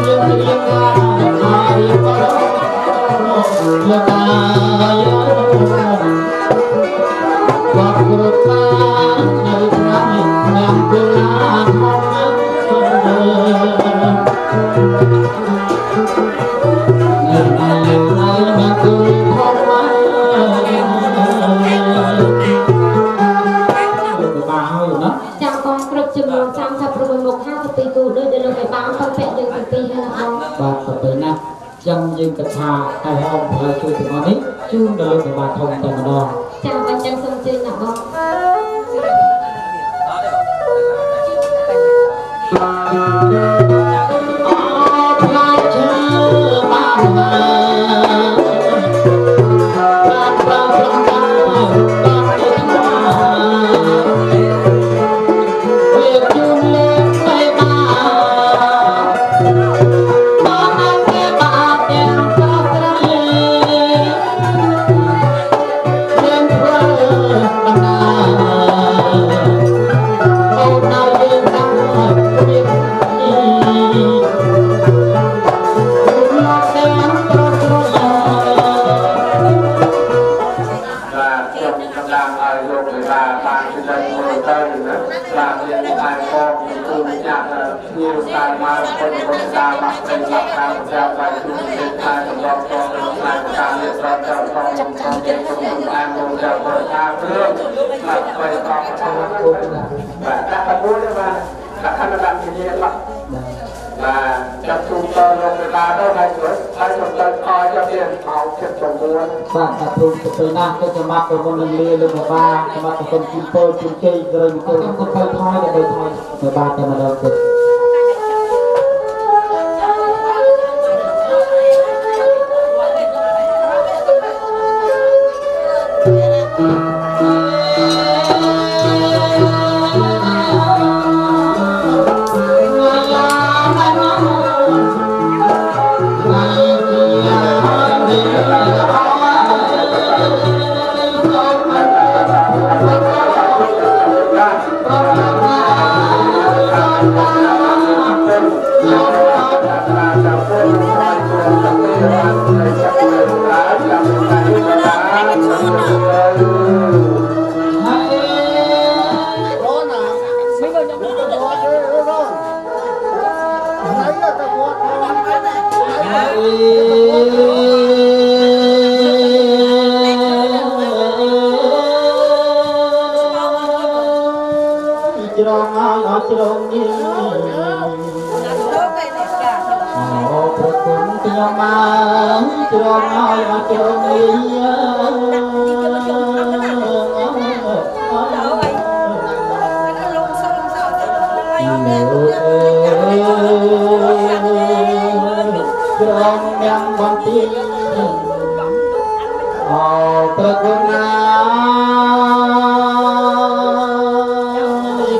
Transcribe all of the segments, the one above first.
យើងជ្រាបហើយបរលោកតាគាត់គ្រប់បាននៅថ្ងៃឆ្នាំគូឡាធម្មនៅនៅនៅគូធម្មលោកបាហើយណា ចាំបងគ្រប់ចំនួន36មុខ52គូ ដោយដែលលោកឲ្យបានពឹងពាក់យើងទាំងពីរហើយណាបង។ បាទ ប្រពៃណាស់ ចឹងយើងគិតថាតែហោមផ្លូវជួយទាំងអស់នេះជូនដល់លោកបាធំតែម្ដង។ ចាំបាញ់ ចឹងសូមជឿណាបង។ ផ្លែឈើបានបានប្រើប្រាស់បានបានថ្មវាជូនលើកមេបាបានគេបានទាំងប្រុសស្រី យើងធ្វើដំណើរអូន ដល់យើងតាមមានលោកទាំងប្រុសស្រី។ បាទ ខ្ញុំតំណាងឲ្យលោកមេបាបានចំណេញមើលទៅណា បាទ មានខែផងគូចាក់ភ្ញៀវតាមមកពុទ្ធពុទ្ធតាបាក់ព្រៃបាក់ខាងចាំបាយជួបទេ ខែសម្រាប់ផងក្នុងខែតាមនេះត្រង់ចាំផងផងទៀត គុំអានមកចាំបរិការគ្រឿង បាទ បីកង់ បាទ ដាក់តែមួយទេ បាទ ដាក់ខណ្ឌដាក់ជាបាទ បាទ ចាប់ជូនតលោកមេបាទៅហើយ ជួយហើយ ខ្ញុំទៅខចាប់ទៀតមក79។ បាទ តាធូទៅទៅណាស់ទៅ សម្រាប់ប្រមុននឹងលាលោកមេបា សម្រាប់ប្រគុណជូនពរជូនជ័យសិរីមង្គល ខ្ញុំក៏ទៅថយដើម្បីថយមេបាតែម្ដងទៀត។ ជ្រងឲ្យអត់ជ្រងនេះ អូ ប្រគុណខ្ញុំមកជ្រងឲ្យអត់ជ្រងនេះ ជ្រងញ៉ាំបន្ទា អូ ប្រគុណណា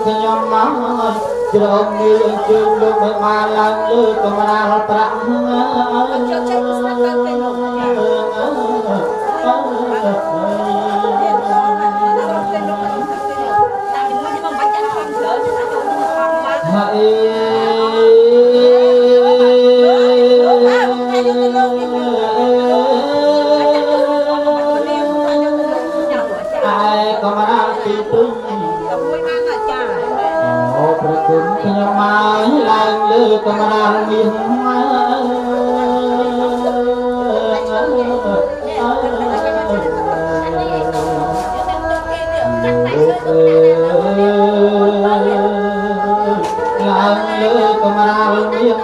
ខ្ញុំមកជ្រងនេះ អញ្ជើញលោកមិនបានឡើងលើកម្រាលប្រាក់ ហើយឯកម្រាលទីទុញ អូ ប្រគុណខ្ញុំមកឡើងលើកម្រាលមាស ឡើងលើកម្រាលមាស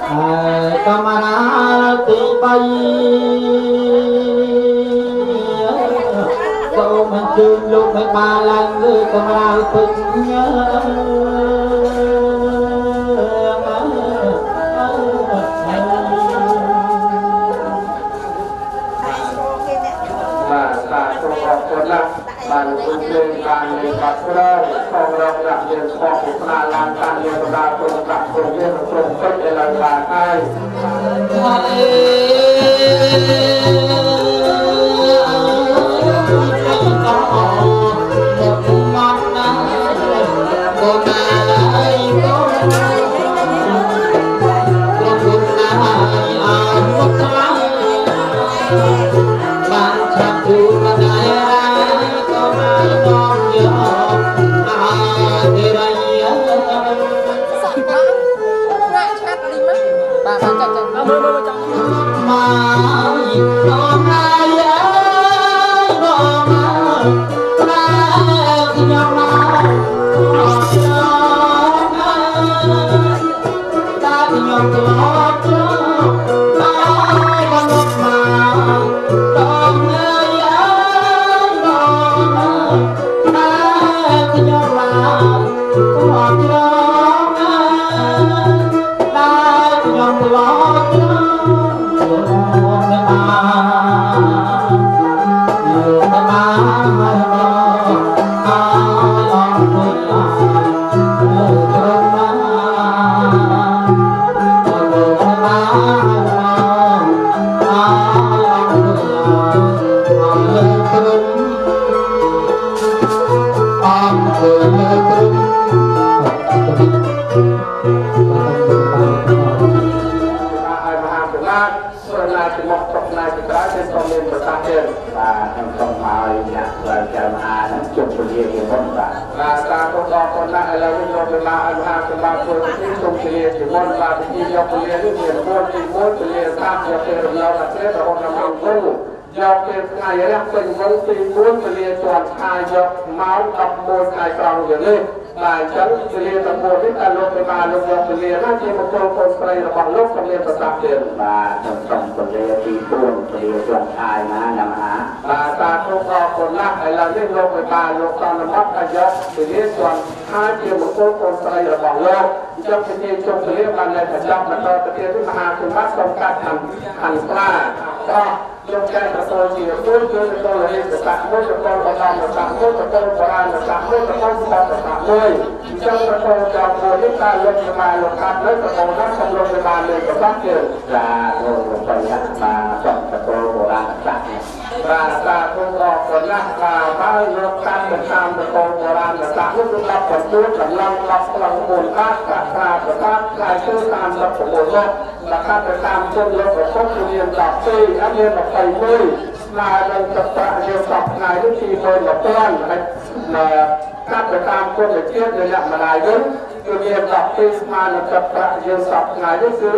ហើយកម្រាលទី3 សូមអញ្ជើញលោកឲ្យបានឡើងលើកម្រាលពេជ្រ។ បាទ សាធុអរគុណណាស់ បាទ លោកគ្រូបានលេងបាត់ក្រោយផងរងដាក់យើងខកស្នាឡើងតាមយើងកណ្ដាលគុណដាក់គុណយើងក្រុមពេជ្រឥឡូវបានហើយ ហើយ។ សក់បាក់ងាក់ឆាត់នេះមកបាទបាទចាចាមើលមើលចង់ មកដល់ហើយអើយបងអើយណាខ្ញុំមកខ្ញុំអើយតាខ្ញុំធ្លាប់ធ្លាប់ដល់បងមកដល់ហើយអើយបងអើយណាខ្ញុំមកធ្លាប់ធ្លាប់អើយតាខ្ញុំធ្លាប់ធ្លាប់លោកមិនបានលោកមិនបានមកអើយអរគុណលោកព្រមមកលោកមិនបានមកអើយអរគុណលោកព្រមអរគុណលោកព្រម ឲ្យមហាសម្បត្តិព្រណាជាមកចុកណាជាក្រោយជាសូមមានប្រសាសន៍ទៀត បាទខ្ញុំសូមឲ្យអ្នកផ្លូវចៅមហាហ្នឹងជុំពលាជាមុនបាទ បាទសាធុដល់ប៉ុណ្ណាឥឡូវនេះលោកមេបាឲ្យមហាសម្បត្តិធ្វើពិធីជុំពលាជាមុនបាទពិធីយកពលានេះមាន4ទី1ពលាសាប់យកពេលរំលងអាត្រារហូតដល់ម៉ោង2យកពេលថ្ងៃរះពេញវងទី4ពលាជាន់ឆាយយកម៉ោង11ថ្ងៃត្រង់យ៉ាងនេះបាទអញ្ចឹងពលាទាំង4នេះតើលោកមេបាលោកយកពលាណាជាមង្គលកូនស្រីរបស់លោកសូមមានប្រសាសន៍ទៀត បាទខ្ញុំសូមពលាទី4ពលាជាន់ឆាយណាណាមហា បាទសាធុអរគុណណាស់ឥឡូវនេះលោកមេបាលោកសន្មត់ថាយកពលាជាន់ឆាយជាមង្គលកូនស្រីរបស់លោកអញ្ចឹងពិធីជុំពលាបាននៅបញ្ចប់បន្តទៅទៀតនេះមហាសម្បត្តិសូមកាត់ខាងខាងស្លាក៏លោកចែកប្រសូលជាមួយគឺត្រកូលរាជស័ក្តិមួយត្រកូលឧត្តមស័ក្តិមួយត្រកូលបុរាណស័ក្តិមួយត្រកូលសតស័ក្តិមួយអញ្ចឹងត្រកូលចៅមួយនេះតើលោកមេបាលោកកាត់នៅត្រកូលណាសូមលោកមេបាលើប្រសាសន៍ទៀត សាធុលោកបញ្ញបាទសូមត្រកូលបុរាណស័ក្តិនេះ បាទសាធុអរគុណណាស់បាទបើលោកកាត់ទៅតាមត្រកូលបុរាណស័ក្តិនោះគឺ19ចម្លង10ស្លឹង4បាតប្រាក់ត្រាប្រកាសផ្លែឈើ36មុខបើកាត់ទៅតាមគុណលោកប្រពុតគឺមាន12អត់មាន21ស្មើនឹងទឹកប្រាក់យើងសពថ្ងៃនេះ21000ហើយកាត់ទៅតាមគុណជាតិនៃអ្នកម្ដាយវិញគឺមាន12ស្មើនឹងទឹកប្រាក់យើងសពថ្ងៃនេះគឺ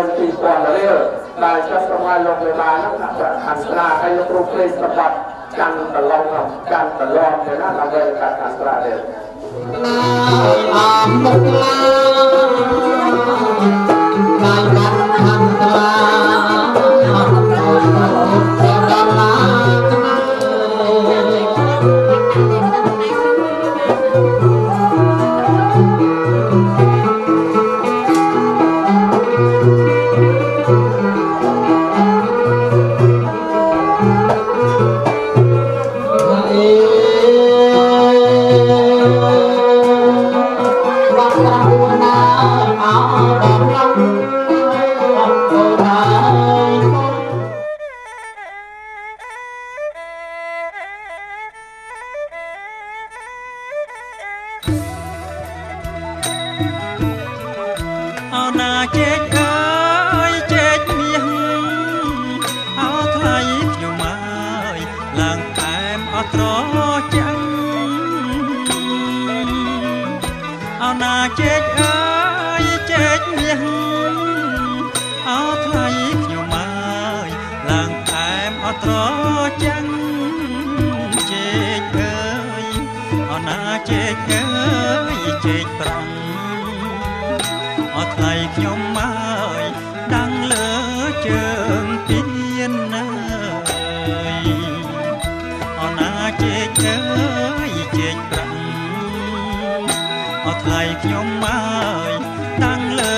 12000រៀលដែលចុះសម្រាប់លោកមេបាហ្នឹងដាក់ប្រាក់ខាងស្រាហើយលោកគ្រូភ្លេចសម្បត្តិច័ន្ទប្រឡងច័ន្ទប្រឡងទេណាដើម្បីកាត់ខាងស្រាទេ អមមុខឡាណាយកាត់ខាងស្រាអមមុខទាំងដល់ឡាណាបាក់ប្រាំណាអោដំឡំអូណាយ អោណាជែកអើយជែកមាសអោថ្លៃខ្ញុំអើយឡើងអែមអត់ត្រចាំងអោណាជែកអើយជែកមាសអោថ្លៃខ្ញុំអើយឡើងអែមអត់ត្រចាំងជែកអើយអោណាជែកអើយជែកប្រាំងអត់ថ្លៃខ្ញុំអើយដាំងលើជើងទៀនអើយអណាជែកអើយជែកប្រាំងអត់ថ្លៃខ្ញុំអើយដាំងលើ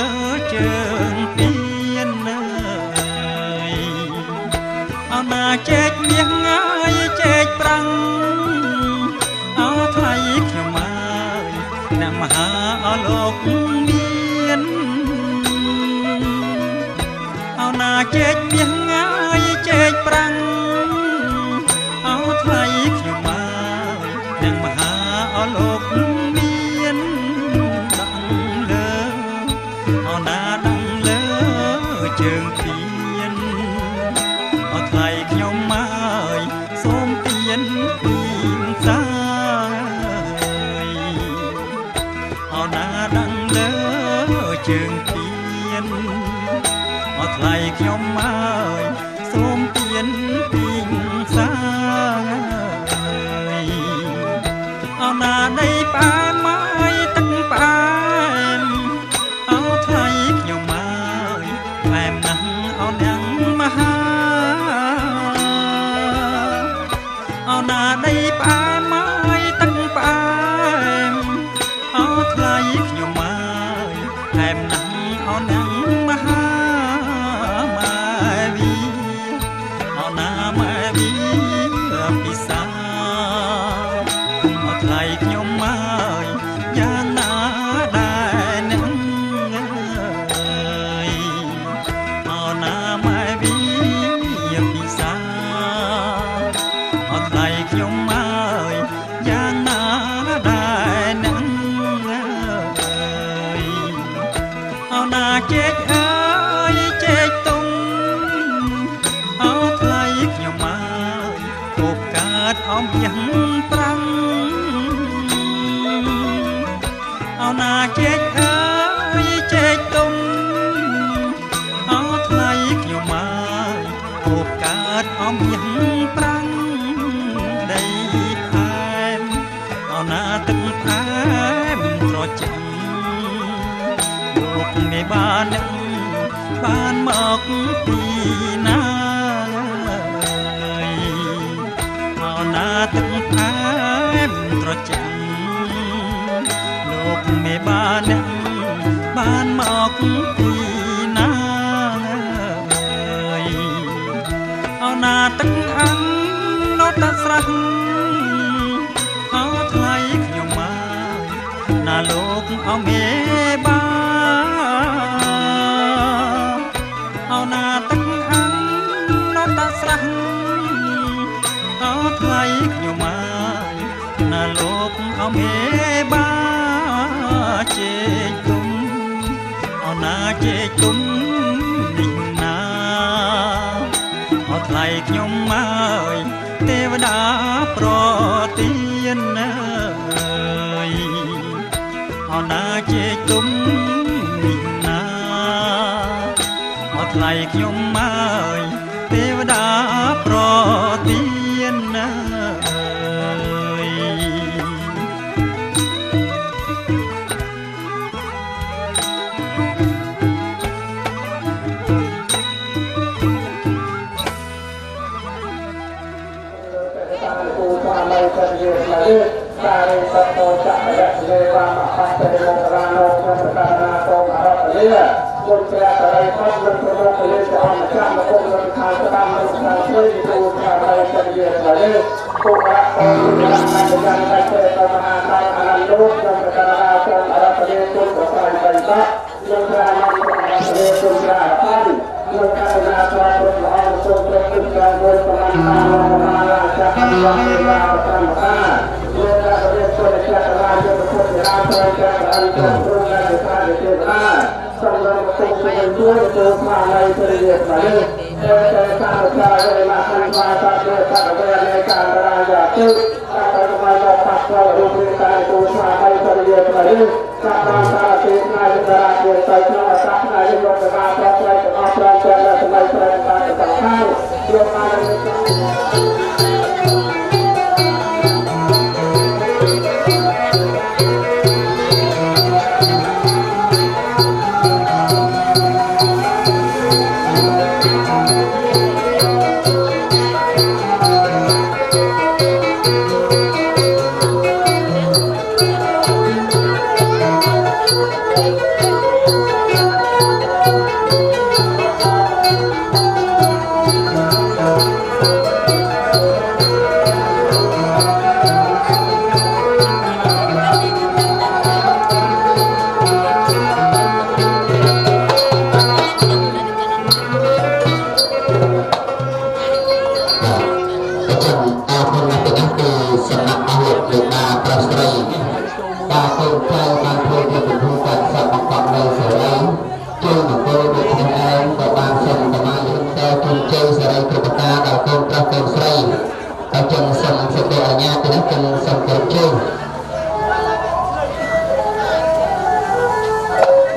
ជើងទៀនអើយអណាជែកមាសអើយជែកប្រាំងអោថ្លៃខ្ញុំអើយអ្នកមហាអលោកមានអោណាជែកមាសអើយជែកប្រាំងអោថ្លៃខ្ញុំអើយអ្នកមហាអលោកមានដាំងលើអោណាដាំងលើជើងទៀនអោថ្លៃខ្ញុំអើយសូមទៀនពីសាយ ជើងពៀនអត់ថ្លៃខ្ញុំអើយសូមពៀនពីងសាអណាដីផ្អែមអើយទឹកផ្អែមអោថ្លៃខ្ញុំអើយផ្អែមណាស់អូនយ៉ាងមហាអណាដីផ្អែមអើយទឹកផ្អែមអោថ្លៃខ្ញុំអើយផ្អែមណាស់អូនយ៉ាងមហាម៉ែវីអូនណាម៉ែវីពិសាថ្លៃខ្ញុំអើយយ៉ាងណាដែរអ្នកអើយអណាម៉ែវីពិសាអត់ថ្លៃខ្ញុំអើយយ៉ាងណាដែរអ្នកអើយអណាជែកអើយជែកទុំអោថ្លៃខ្ញុំអើយគប់កើតអមយ៉ាងប្រាំងអណាជែកអើយជែកទុំអោថ្លៃខ្ញុំអើយគប់កើតអមយ៉ាងប្រាំងដីផ្អែមអណាទឹកផ្អែមត្រជាក់លោកមេបានអ្នកបានមកពីណាអណាទឹកផ្អែមត្រជាក់លោកមេបានអ្នកបានមកពីណាអណាទឹកអាំងណតស្រះអោថ្លៃខ្ញុំមកណាលោកអមេបាអណាទឹកអាំងណតស្រះអោថ្លៃខ្ញុំមកណាលោកអមេបាជែកទុំអណាជែកទុំនេះណាអត់ថ្លៃខ្ញុំអើយទេវតាប្រទានអើយអណាជែកទុំនេះណាអត់ថ្លៃខ្ញុំអើយទេវតាប្រទានអើយ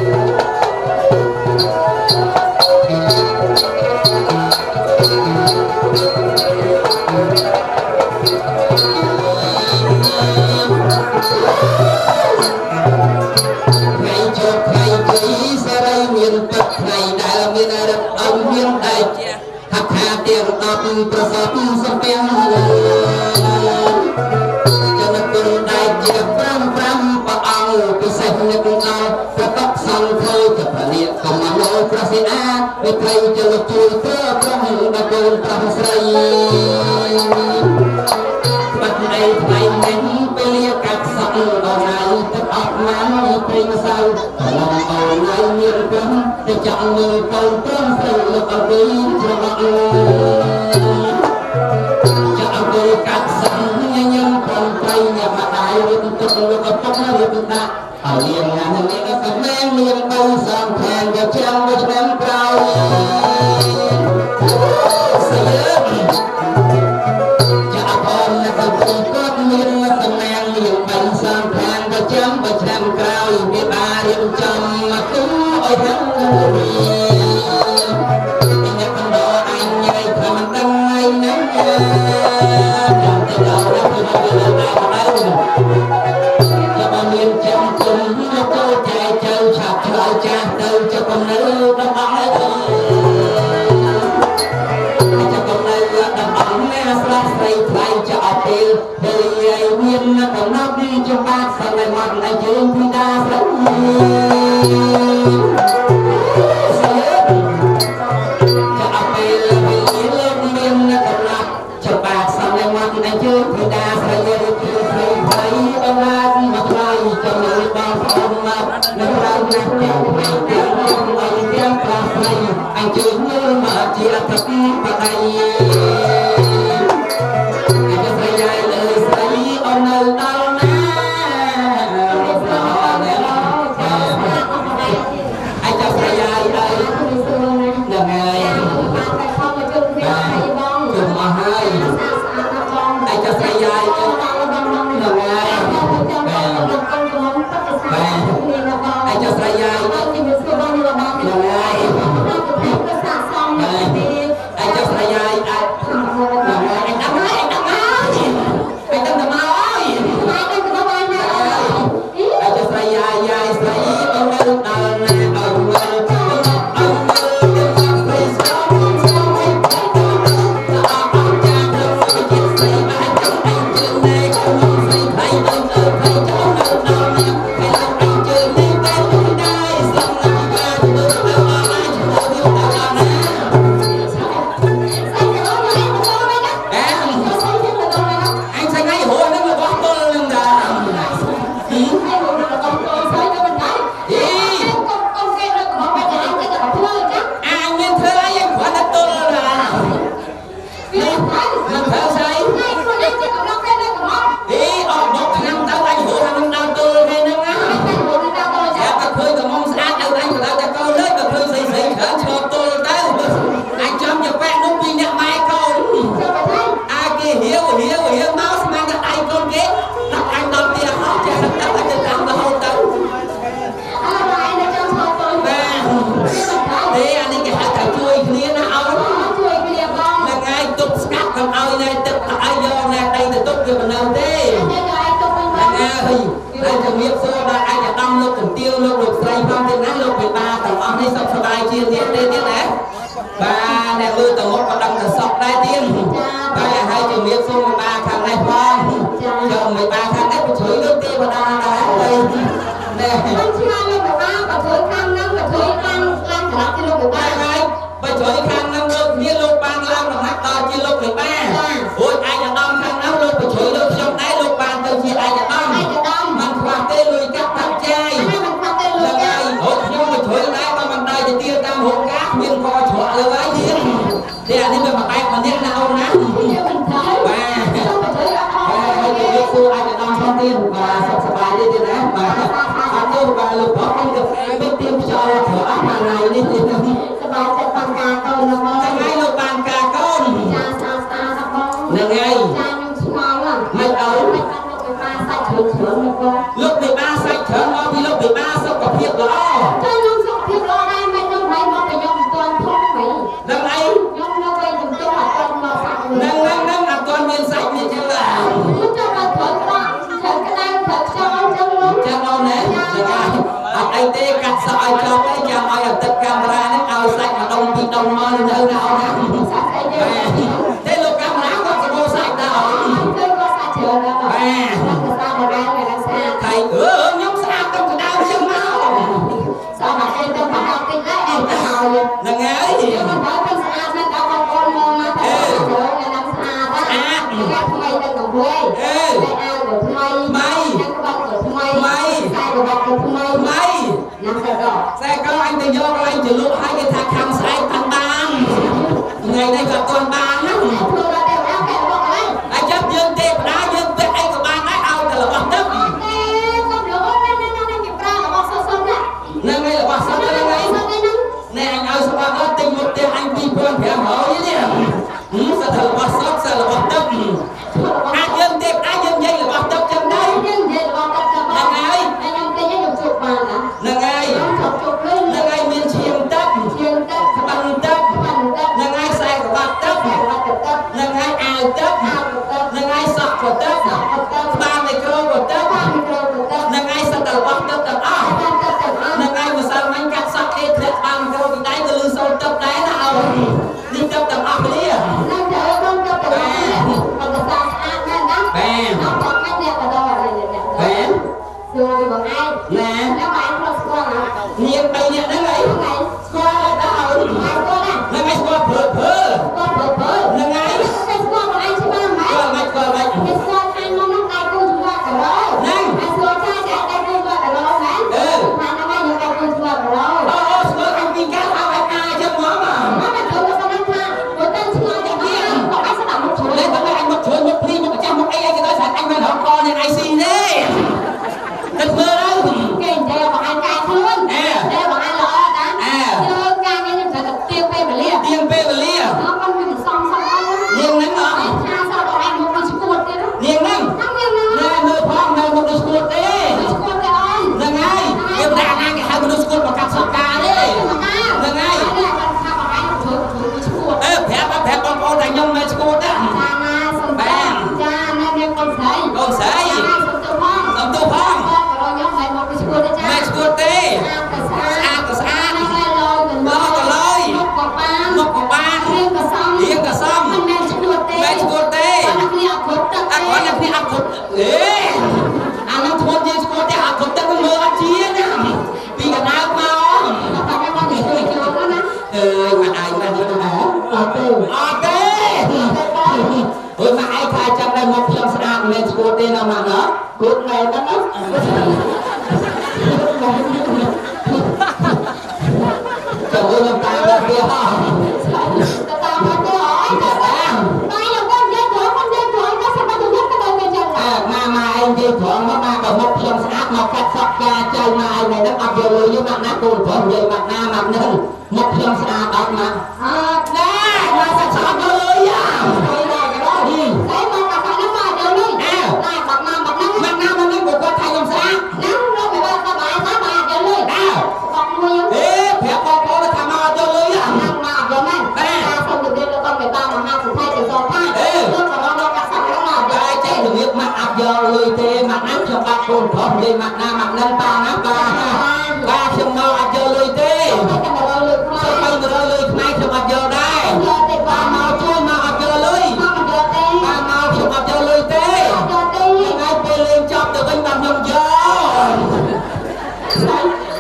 Thank you. ណាមព្រេងសៅឡងអូនឯងមានព្រឹងតែចង់មើលកូនព្រឹងស្រីលោកអង្គុយច្របាក់ចាអង្គុយកាត់សឹងញញឹមប្រំប្រៃញ៉ាំម្ដាយរៀបទុកលោកឪពុករៀបដាក់ហើយលៀងណាស់នេះសំណាងមានបីសងខាងយកចាំមួយឆ្នាំក្រោយសើចាអរអ្នកទៅគាត់មានសំណាងមានបីសងខាងយកចាំមួយឆ្នាំក្រោយវាបារៀបចំមកទូឲ្យហាំងរីអ្នកបណ្ដោអញញ៉ៃថាមិនដឹងថ្ងៃណាចាំតែដល់ទៅដល់ទៅបើមានចាំគុំយកចូលចែកចៅឆាប់ឆ្លើយចាស់ទៅចុះកំនៅដល់អស់ហើយចុះកំនៅដល់អស់ណាស្រស់ស្រីថ្លៃចុះអត់ពេលពេលយាយមានកំណត់ចំបាត់សន្មត់ឲ្យយើងពីតាស្រីចុះអត់ពេលពេលលោកមានកំណត់ចំបាត់សន្មត់ឲ្យយើងពីតាស្រីឬពីស្រីថ្លៃដល់ណាមកថ្លៃចាំលើបងប្អូនមកនៅក្រៅណាស់ទាំងព្រៃទាំងអីទាំងប្រាស្រីអញ្ជើញមើលមកជាអធិបតីអញ្ជើញស្រីយាយលើស្រីអូននៅដល់ណាអញ្ជើញស្រីយាយអើយហ្នឹងហើយ បានតែខំមកជុំគ្នាហើយបង ជុំមកហើយ ស្អាតស្អាតណាស់បង អញ្ជើញស្រីយាយ បងបង ហ្នឹងហើយ ចាំបងបងកូនកំពុងទឹកស្អាតគ្នាណាបង អញ្ជើញស្រីយាយ បងជំរាបសួរបងនេះបង ហ្នឹងហើយ ដល់ទៅទៅសាកសមនេះទេ អញ្ជើញស្រីយាយអាចហ្នឹងហើយអញដឹងហើយអញដឹងហើយអញដឹងតែមកហើយ ថ្ងៃនេះទៅបានណា អញ្ជើញស្រីយាយយាយស្រីអូននៅដល់ណាអើមើលអើមើលស្រីស្រីស្រីអរចាទៅជាស្រីបានចង់អញជឿណែកូនស្រីថ្លៃអើអើថ្លៃចង់នៅដល់ណាហើយលោកអញជឿនេះតែមិនដែរស្លងណាស់បានមើលទៅអស់ហើយឈ្មោះយកដល់ណា ស្អីទៅអូនឯងទៅវិញណា អែ ស្អីទៅទៅវិញណា អញស្អីរស់នឹងរបស់ទល់នឹងតា ហើយរស់របស់ទល់ស្អីទៅមិនដែរ អី កុំកុំគេរករបស់បែបនេះទៅទៅធ្វើចា អញមានធ្វើអីអញគ្រាន់តែទល់ណា វាហើយ មិនធ្វើស្អី ថ្ងៃខ្លួនឯងទៅកំឡុងគេនៅកំឡុង អីអស់មកឆ្នាំទៅអញរស់ថានឹងដល់ទល់គេហ្នឹងណា តែរស់នឹងដល់ទល់ចា តែបើឃើញកំមុំស្អាតទៅអញក៏តែកោលើបើឃើញស្អីស្អីច្រើនឆ្លងទល់ទៅអញចាំជាប៉ែនោះពីអ្នកម៉ែកូន ចូលទៅហើយ អាគេហៀវហៀវហៀវមកស្មានតែដៃកូនគេដាក់អញដល់ផ្ទះអស់ចេះតែទៅតាមរហូតទៅ អើហើយនៅចង់ឆ្លងទល់ បាទទេអានេះគេហៅថាជួយគ្នាណាអូន ជួយគ្នាបង ហ្នឹងហើយទប់ស្កាត់កុំឲ្យណែទឹកឲ្យយកណែដីទៅទប់វាមិននៅទេ តែក៏ឯងទុកវិញប ហ្នឹង ង ហើយហើយជំរាបសួរដល់ឯកឧត្តមលោកជំទាវលោកលោកស្រីផងទៀតណាលោកបេបាទាំងអស់នេះសុខសប្បាយជាទៀតទេទៀតណាបាទអ្នកមើលទៅមុខក៏ដឹងតែសុខដែរទៀតបាទហើយជំរាបសួរមេបាខាងនេះផងចូលមេបាខាងនេះបញ្ជួយលោកទេវតាដែរហើយណែ ខ្ញុំឆ្ងល់លោកបបាបើជួយខាងហ្នឹងបើជួយខាងឡើងត្រឡប់ទៅលោកបបា បាទហើយបញ្ជួយខាងហ្នឹងលោកគ្នាលោកបានឡើងដំណាក់ដល់ជាលោកមេបារួចឯកឧត្តមខាងហ្នឹងលោកបញ្ជួយលោកខ្ញុំដែរលោកបានទៅជាឯកឧត្តម ឯកឧត្តម មិនខ្វះទេលុយកាក់តាក់ចាយ ហើយមិនខ្វះទេ ហ្នឹង លោកចា ហើយអូខ្ញុំមកជួយដែរបើមិនដែរទៅទៀលតាមរោងការគ្មានកច្រកលើហើយទៀតទេអានេះវាមួយបែបម្នាក់ណាអូនណា ខ្ញុំមិនត្រូវ បាទ ខ្ញុំបើជួយអត់អ ហើយហើយជំរាបសួរឯកឧត្តមផងទៀតបាទសុខសប្បាយទេទៀតណាបាទអត់ទេបាទលោកប្រុសខ្ញុំក៏មិនទៀមខ្យល់ព្រោះអស់មួយថ្ងៃនេះទៀតហ្នឹង សប្បាយចិត្តបានការកូនណាបង ថ្ងៃលោកបានការកូន ចាស្អាតស្អាតណាបង ហ្នឹងហើយ ចាខ្ញុំឆ្ងល់ហ្នឹង មិនអូន មិនបានលោកបបាសាច់ជ្រើច្រើនណាបង លោកបេបាសាច់ច្រើនមកពីលោកបេបាសុខភាពល្អ ចាខ្ញុំសុខភាពល្អដែរមិនខ្ញុំហើយមកពីខ្ញុំមិនទាន់ធំហី ដឹងអី ខ្ញុំនៅវ័យជំទង់អត់ទាន់មកសាច់ ហ្នឹងហ្នឹងហ្នឹងអត់ទាន់មានសាច់នេះចឹងឡា ខ្ញុំចង់មកត្រូវក្តៅត្រូវក្តៅត្រូវខ្យល់ចឹងលោក ចឹងអូនណាចឹងហើយអត់អីទេកាត់សក់ឲ្យចប់ហើយចាំឲ្យអាទិត្យកាមេរ៉ាហ្នឹងឲ្យសាច់ម្ដុំពីរដុំមកនៅណាអូនណា សាច់ស្អីទេ ទេលោកកាមេរ៉ាគាត់សម្បូរសាច់ដែរអូន គឺគាត់សាច់ច្រើនណាស់បង បាទ គាត់ស្អាតបុរាណវាស្អាត ថៃអឺខ្ញុំស្អាតតាំងពីដើមចឹងមក ស្អាតអីទៅប្រហែលតិចដែរឯងទៅហើយ ហ្នឹងហើយ ខ្ញុំថាទៅស្អាតណាស់ដល់បងប្អូនមកមកទៅច្រើនណាស់ស្អាតណាស់ថ្មីទៅកំព្រាយ អេ តែអាវក៏ថ្មី ថ្មី និងក្បាច់ក៏ថ្មី ថ្មី ខ្សែក្រវ៉ាត់ ខ្សែកអញទៅយកកន្លែងជាលក់ឲ្យគេថាខាំស្អែកបានបានថ្ងៃនេះក៏អត់ទាន់បានណា ធ្វើដល់តែអើកែរបស់កន្លែង ហើយចាំយើងទេវតាយើងពាក់អីក៏បានដែរឲ្យតែរបស់ទឹក ទេកុំលោកណាណាណាគេប្រើរបស់សុទ្ធសុទ្ធណា ហ្នឹងហើយរបស់សុទ្ធហ្នឹងហើយ សុទ្ធហ្នឹង ណែអញឲ្យស្បាត់ដល់ទិញមកផ្ទះអញ2500នេះសិតតែរបស់សុទ្ធសិតរបស់ទឹកអាចយើងទេវតាយើងនិយាយរបស់ទឹកចឹងដែរ យើងនិយាយរបស់ទឹកទៅបង ហ្នឹងហើយ ហើយខ្ញុំទិញឲ្យខ្ញុំជួបបានណា ហ្នឹងហើយ ខ្ញុំជួបជួបលុយ ហ្នឹងហើយមានឈាមទឹក ឈាមទឹក ក្បាំងទឹក បានទឹក ហ្នឹងហើយខ្សែក្រវ៉ាត់ទឹក តែបាត់ទឹកទឹក ហ្នឹងហើយអាវទឹក អាវទឹក ហ្នឹងហើយសក់ក៏ទឹក សក់ទឹក ក្បាលមីក្រូក៏ទឹក បានមីក្រូទឹក ហ្នឹងហើយសិតតែរបស់ទឹកទាំងអស់ បានទឹកទាំងអស់ ហ្នឹងហើយម្សិលមិញកាត់សក់គេធ្លាក់ក្បាលមីក្រូពីដៃក៏លឺសូរទឹកដែរណាអូននេះទឹកទាំងអស់គ្នា នឹងទៅបងទឹកទាំងអស់បងកសាស្អាតណាស់ណា បាទ អត់បងអ្នកបដអីនេះ បាទ សួរបងឯង ណែ แล้วបងឯងធ្លាប់ស្គាល់ណា នាង3នាក់ហ្នឹងហើយ ហ្នឹងហើយ ស្គាល់ហើយដល់អូន ឯងស្គាល់ណា ហ្នឹងហើយស្គាល់ព្រឺព្រឺ ស្គាល់ព្រឺព្រឺ ហ្នឹងហើយ តែស្គាល់បងឯងច្បាស់ម៉េច ស្គាល់មិនស្គាល់មិន គេស្គាល់ខាងនោះនោះដៃគូស្គាល់ការ៉ូ ហ្នឹង ហើយស្គាល់ចាចាដៃគូស្គាល់ការ៉ូមែន អឺ ថាហ្នឹងហើយយើងដៃគូស្គាល់ការ៉ូ អូអូស្គាល់អញពីកាលឲ្យអញអាចឹងហ្មង មកតែទៅស្ដាប់ថាបើទៅឆ្ងល់តែបងបងឯងស្ដាប់មកជ្រុល លេតែអញមកជ្រុលមកភ្លីមកម្ចាស់មកអីអីគេដល់ស្អាតអញមិនរកកអ្នក IC ទេទឹកមើលទៅ គេនិយាយបងឯងកែខ្លួន អើ តែបងឯងល្អតា អើ ជើងការងារខ្ញុំត្រូវតែទៀងពេលវេលា ទៀងពេលវេលា អត់មិនវាសំសំអត់ នាងហ្នឹងអត់ ថាសោះបងឯងមកដូចឈួតទៀត នាងហ្នឹង ហ្នឹងនាងហ្នឹង ណែមើលផងនៅមុខដូចស្គួតទេ ឈួតទេអូន ហ្នឹងហើយគេមិនដាក់ណាគេហៅមនុស្សស្គួតមកកាត់សក់ការទេ មកណា ហ្នឹងហើយ តែគាត់ថាបងឯងជួយជួយឈួត អឺប្រាប់ប្រាប់បងប្អូនថាខ្ញុំមិនស្គួតទេ ចាណាសុំចាណានាងកូនស្រី កូនស្រី ចាសុំទៅផង សុំទោសផង បងក៏ខ្ញុំមិនមកពីឈួតទេចា មិនស្គួតទេ ស្អាតស្អាតក៏ស្អាតក៏ស្អាត ហ្នឹងហើយលយទៅ មកក៏លយ មុខក៏បាន មុខក៏បាន រៀងក៏សម រៀងក៏សម មិនមែនឈួតទេ មិនស្គួតទេ គាត់តែគ្នាអត់គ្រប់ទឹក អត់គាត់តែគ្នាអត់គ្រប់អេអានោះធ្ងន់យើងស្គួតទេអត់គ្រប់ទឹកមើលអត់ជាណាពីកណ្ដាលមក តែតែបងជួយជួយណា អើយម៉ាក់ឯងម៉ាក់នេះទៅ អត់ទេ អត់ទេអើយម៉ាក់ឯងថាចាំដែរមកខ្ញុំស្អាតមិនមែនស្គួតទេណាម៉ាក់ណា គួតណែហ្នឹងណា ចូលខ្ញុំតាមដល់វាហោះ ទៅតាមមកទៅអីទៅតាមតែខ្ញុំគាត់និយាយត្រង់គាត់និយាយត្រង់ទៅសម្រាប់ខ្ញុំទៅដល់គេចឹង អើម៉ាម៉ាឯងនិយាយត្រង់មកម៉ាក៏មកខ្ញុំស្អាតមកកាត់សក់ការចៅម៉ាឯងហ្នឹងអត់យកលុយទេម៉ាក់ណាកូនប្រុសនិយាយម៉ាក់ណាម៉ាក់ហ្នឹងមកខ្ញុំស្អាតអត់ម៉ាក់ អត់ ណែម៉ាសាច់ស្អាតយកលុយយ៉ាស្អីដែរក៏ដល់ តែមកកាត់ហ្នឹងមកយកលុយ អើ តែបាត់ណាបាត់ហ្នឹង ម៉ាក់ណាម៉ាក់ហ្នឹងក៏គាត់ថាខ្ញុំស្អាត ហ្នឹងលោកមិនបានដល់បាយណាបាទយកលុយ អើ បាត់មួយ អេប្រាប់បងប្អូនថាមកអត់យកលុយហ៎ ហ្នឹងមកយកមែនតែសូមជម្រាបលោកកុំមេបាមហាសុថៃទៅសងថាលោកក៏រកកាត់សក់ហ្នឹងមក តែចេះជំរាបម៉ាក់អត់យកលុយទេម៉ាក់ណាខ្ញុំបាត់កូនប្រុសនិយាយម៉ាក់ណាម៉ាក់ហ្នឹងប៉ាណាប៉ាប៉ាខ្ញុំមកអត់យកលុយទេ តែតែ100លុយខ្ សូ លាំង ម្បី100លុយខ្មែរខ្ញុំអត់យកដែរ យកទេបា ប៉ាមកជួយមកអត់យកលុយ មកមិនយកទេ ប៉ាមកខ្ញុំអត់យកលុយទេ យកទេ ថ្ងៃពេលលេងចប់ទៅវិញបានខ្ញុំយក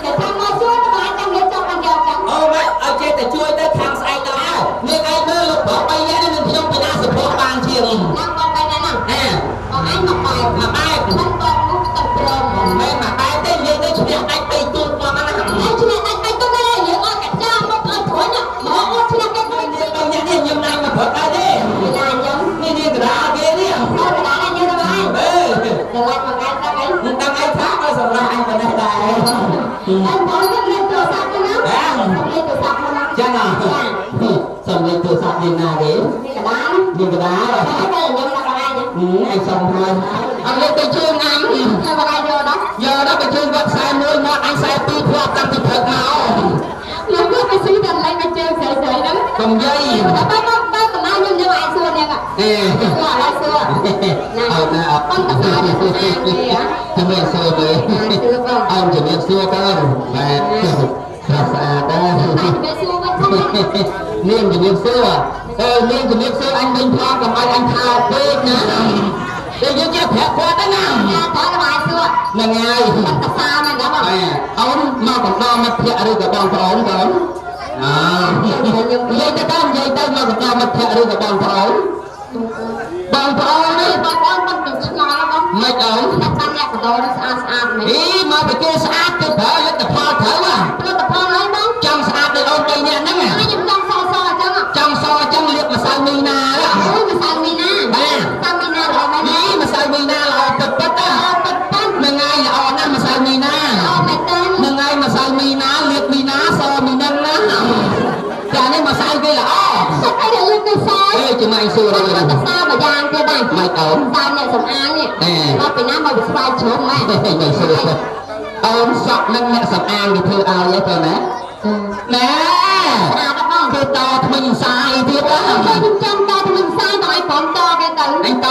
តែថាមកជួយទៅបានចាំលេងចប់បានយកចឹង អូម៉ាក់ឲ្យចេះតែជួយទៅខាងស្អែកដល់ហើយនាងឯងមើលលោកប្រុស3នាក់នេះនឹងខ្ញុំពីណាសុភបានជាង ហ្នឹងបងបែរណាហ្នឹង ណែ បងឯងមកបែរ មកបែប មិនបងនោះទៅព្រម មិនមែនមកបែបទេនិយាយទៅឈ្នះដាច់បីទូមកណា ឯងឈ្នះដាច់បីទូដែរយើងអត់កាចាមកអត់ព្រួយមកអត់ឈ្នះគេ បីនាក់បីនាក់នេះខ្ញុំណាញ់មកព្រឹកដែរទេ ពីណាខ្ញុំ នេះនេះកដាគេនេះ អត់កដានេះយើងទៅហើយ អឺ ដល់ឡាច់មកឯងដឹងអី មិនដឹងអីថាក៏សម្រាប់អញប៉ុណ្ណេះដែរ អញបងខ្ញុំលេងទូរស័ព្ទទៅណាលេងទូរស័ព្ទមកណា ចឹងអសំលេងទូរស័ព្ទមានណាទេ នេះកដា មានកដា តែខ្ញុំដាក់កដាញ អញសុំហើយអត់លេងទៅជើងអញ ខ្ញុំកដាយកដល់ យកដល់ទៅជើងគាត់41មកអញ42ធ្លាប់តាំងពីព្រឹកមក ខ្ញុំយកទៅស៊ីតែលេងមកជើងស្រីស្រីហ្នឹង កុំយាយ តែបើមកបើកម៉ាខ្ញុំយកឯងសួរនេះ អេ សួរឥឡូវសួរ ណាអត់ណាអត់ ប៉ុន្តែអានេះអានទេ ជំរាបសួរទេ សួរបង អោជំរាបសួរកូនបាទស្រស់ស្អាតដែរ ជំរាបសួរវិញផង នាងជំរាបសួរអឺនាងជំរាបសួរអញវិញផងកុំឲ្យអញថោកពេកណាតែយើងចេះប្រាប់គាត់ទៅណា ចាតើបាយសួរ ហ្នឹងហើយ តសាមែនទេបង អេអូនមកកំដរមិត្តភក្តិឬក៏បងប្អូនកូនអើនិយាយទៅតាមនិយាយទៅមកកំដរមិត្តភក្តិឬក៏បងប្អូនបងប្អូននេះ បងប្អូនមិនទៅឆ្ងល់បង មិនអូន តែបានអ្នកកដោនេះស្អាតស្អាតមែន អីមកពីគេស្អាតគេប្រើលទ្ធផលត្រូវហ៎ ផលិត តាមអ្នកសំអាងនេះមកពីណាមកពីស្វាយជ្រុំម៉ែ មិនសួរអូនសក់នឹងអ្នកសំអាងគេធ្វើឲ្យទៅណាណែ ស្អាតបង គេតថ្មិញសាយទៀត ខ្ញុំចាំតថ្មិញសាយតឲ្យព្រមតគេទៅ អញត